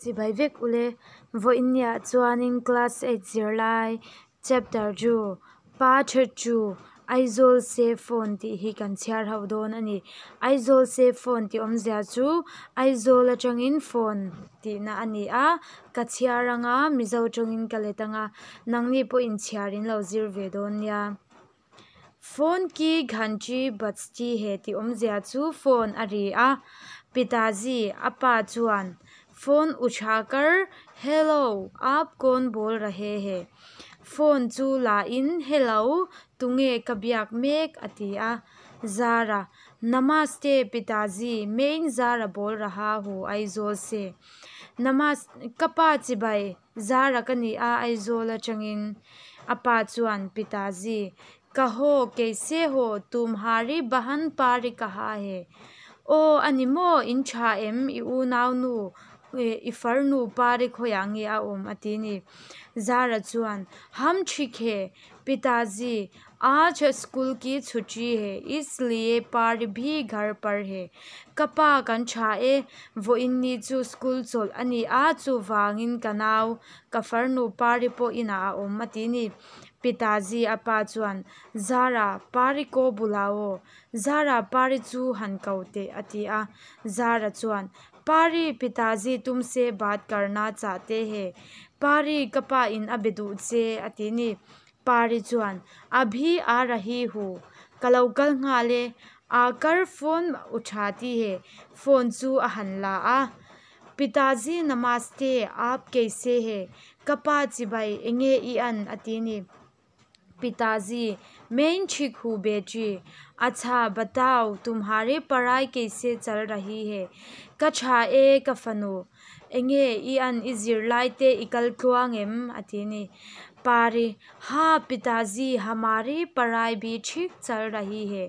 Chibai vek ule, vawiinniah chuanin class eight zirlai chapter two pa tha chu Aizawl se phone tih hi kan chhiar ho dawn a ni. Aizawl se phone tih awmzia chu Aizawl atangin phone tihna a ni a, ka chhiar anga Mizo tawngin ka let anga nangni pawhin chhiar in lo zir ve dawn nia. Phone ki ghanti bajti he tih awmzia chu phone a ri a, Pitaji a pa chuan phone uthakar Hello aap kawn bol rahe he? Phone chu la in Hello tunge ka biak mek a ti a, Zara Namaste Pitaji main Zara bol raha hu Aizawl se Namas ka pa chibai Zara ka ni a Aizawl atangin a pa chuan Pitaji Kaho kaise ho tumhari bahan pari kaha he? Aw a ni maw in tha em i unau nu i farnu pari khawiah nge a awm a ti ni. Zara chuan Ham thik he Pitaji aaj school ki chhuti he isliye pari bhi ghar par he. Ka pa kan tha e vawiin ni chu school chawlh a ni a chuvangin ka nau ka farnu pari pawh inah a awm a ti ni. Pitaji a pa chuan Zara pari ko bulao Zara pari chu han ko teh a ti a. Zara chuan Pari Pitaji tumse baat karna chahte he Pari ka pa in a be duh che a ti ni. Pari chuan Abhi aa rahi hu ka lo kal nghal e aakar phone uthati he phone chu a han la a. Pitaji namaste aap kaise he ka pa chibai enge i an a ti ni. Pitaji main thik hu beti acha batao tumhari parai kaise chal rahi he ka tha e ka fanu enge i an i zirlai te i kal tluang em a ti ni. Pari ha pitaji hamari parai bhi thik chal rahi he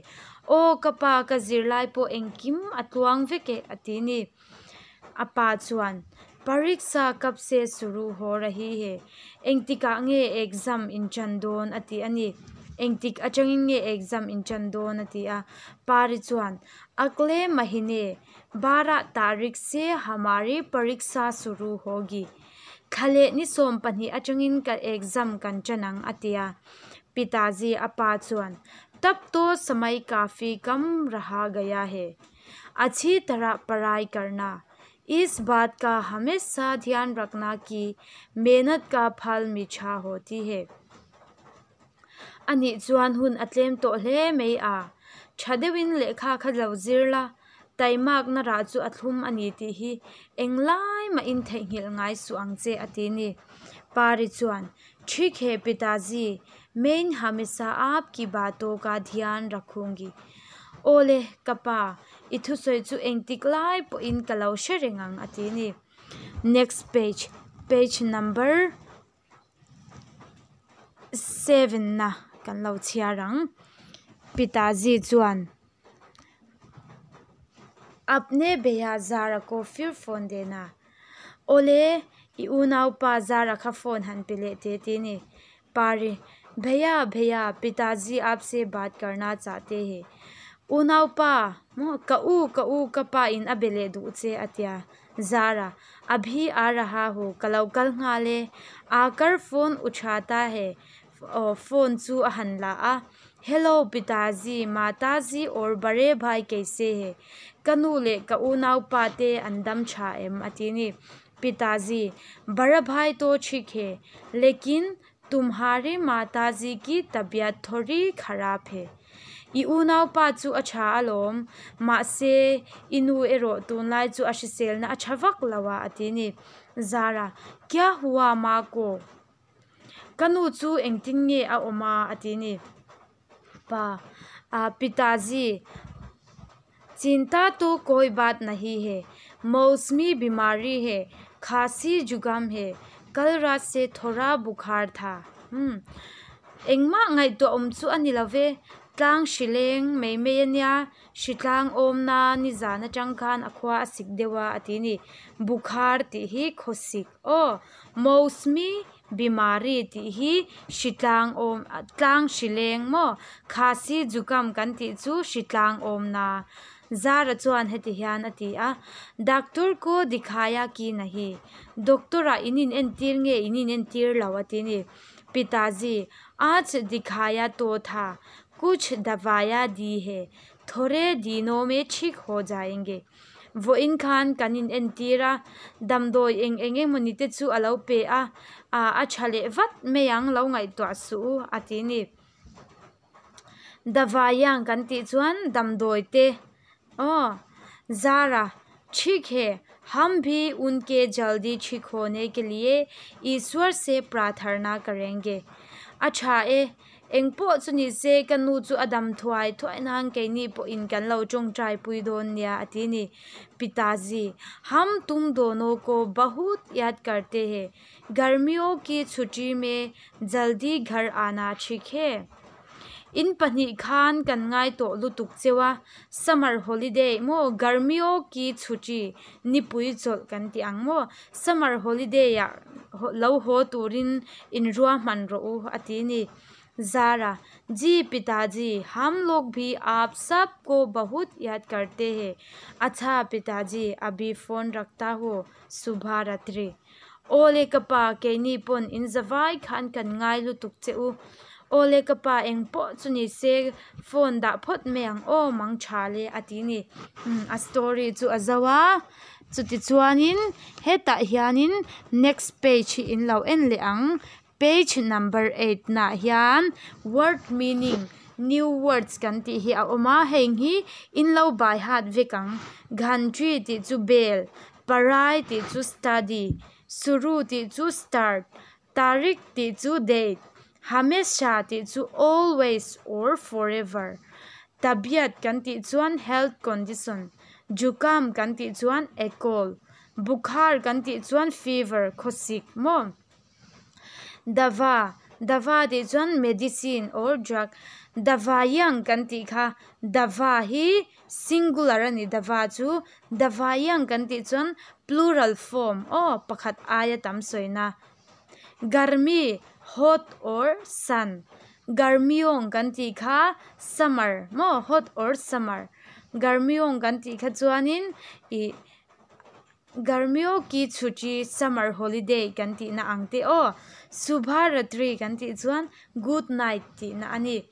aw ka pa ka zirlai pawh engkim a tluang vek e a ti ni. A pa chuan Pariksha kab se shuru ho rahi he engtikah nge exam in tan dawn a ti a ni. Engtik atangin nge exam in tan dawn a ti a. Pari chuan Agle mahine barah tarik se hamari pariksha shuru hogi thla leh ni 12 atangin ka exam kan tan ang a ti a. Pitaji a pa chuan Tab to samay kafi kam raha gaya he. Achhi tarah parai karna. Is baat ka hamesha dhyan rakhna ki mehnat ka phal meetha hoti he. A nih chuan hun a tlem tawh hle mai a, tha deuhin lehkha kha lo zir la, taimakna rah chu a thlum a ni tih hi englai mahin theihnghilh ngai suh ang che a ti ni. Pari chuan, Thik he pitaji, main hamesha aap ki baaton ka dhyan rakhungi. Aw le, ka pa, i thusawi chu engtik lai pawhin ka lo hre reng ang a ti ni. Next page, page number seven na kan lo chhiar ang. Pitaji chuan Apne bhaiya Zara ko fir phone dena. Aw le, i unaupa Zara kha phone han pe leh teh ti ni. Pari, Bhaiya, bhaiya, pitaji aapse baat karna chahte he. Unaupa, maw ka u, ka u, ka pa in a be leh duh che a tia. Zara, Abhi aa raha hu, ka lo kal nghal e. Aakar phone uthata he, aw phone chu a han la a. Hello pitaji, mataji aur bare bhai kaise he? Ka nu leh ka unaupa te an dam tha em a ti ni. Pitaji, Bara bhai to thik he, lekin tumhari mataji ki tabiat thori kharap he. I unaupa chu a tha alawm, mahse i nu erawh tunlai chu a hriselna a tha vak lo a a ti ni. Zara, Kya hua maa ko? Ka nu chu engtin nge a awm a a ti ni. Pa, Pitaji, Chinta to koi baat nahi he, mausami bimari he, khasi zukam he, kal raat se thora bukhar tha. Umm. Engmah ngaihtuah awm chu a ni lo ve, tlang hri leng mai mai a nia, hri tlang awmna nizan atang khan a khua a sik deuh a a ti ni. Bukhar tih hi khawsik aw, mausami bimari tih hi hri tlang awm tlang hri leng maw, khasi zukam kan tih chu hri tlang awmna. Zara chuan heti hian a ti a, Doctor ko dikhaya ki nahi? Doctor ah in inentir nge in inentir lo a ti ni. Pitaji, Aaj dikhaya to tha, kuch davaya di he, thore dino me thik ho jayenge. Vawiin khan kan inentir a, damdawi eng eng emawni te chu a lo pe a, a tha leh vat mai ang lo ngaihtuah suh u a ti ni. Davayang kan tih chuan damdawi te aw Zara thik he hum bhi unke jaldi thik hone ke liye Ishwar se pratharna karenge a tha e engpawh chu ni se ka nu chu a dam thuai thuai nan keini pawhin kan lo tawngtai pui dawn nia a ti ni Pitaji hum tum dono ko bahut yaad karte he garmiyo ki chhuti me jaldi ghar aana thik he. In pahnih khan kan ngai tawh lutuk cheu a, summer holiday maw garmio ki chhuti nipui chawlh kan tih ang maw summer holiday ah lo haw turin in ruahman rawh u a ti ni. Zara, ji pitaji hum log bhi aap sab ko bahut yaad karte hai. Acha pitaji abhi phone rakhta hu subha ratri. Awle ka pa keini pawn in zavai khan kan ngai lutuk che u. Awle ka pa eng pawh chu ni se phone dah phawt mai ang aw mang tha le a ti ni. Umm a story chu a zo a, chutichuanin hetah hianin next page hi in lo en leh ang page number eight nah hian word meaning new words kan tih hi a awm a heng hi in lo by heart vek ang ghanti tih chu bell parai tih chu study suru tih chu start Tarik tih chu date, Hamesha tih chu always or forever, Tabiat kan tih chuan health condition, Jukam kan tih chuan a cold, Bukhar kan tih chuan fever, khawsik maw? Dava, Dava tih chuan medicine or drug, Davayang kan tih kha Dava hi singular a ni, Dava chu Davayang kan tih chuan plural form aw pakhat aia tam sawina. Garmi, hot or sun. Garmiong kan tih kha summer maw hot or summer. Garmiong kan tih kha chuanin ih garmio ki chhuti summer holiday kan tihna ang te aw. Subha ratri kan tih chuan good night tihna a ni.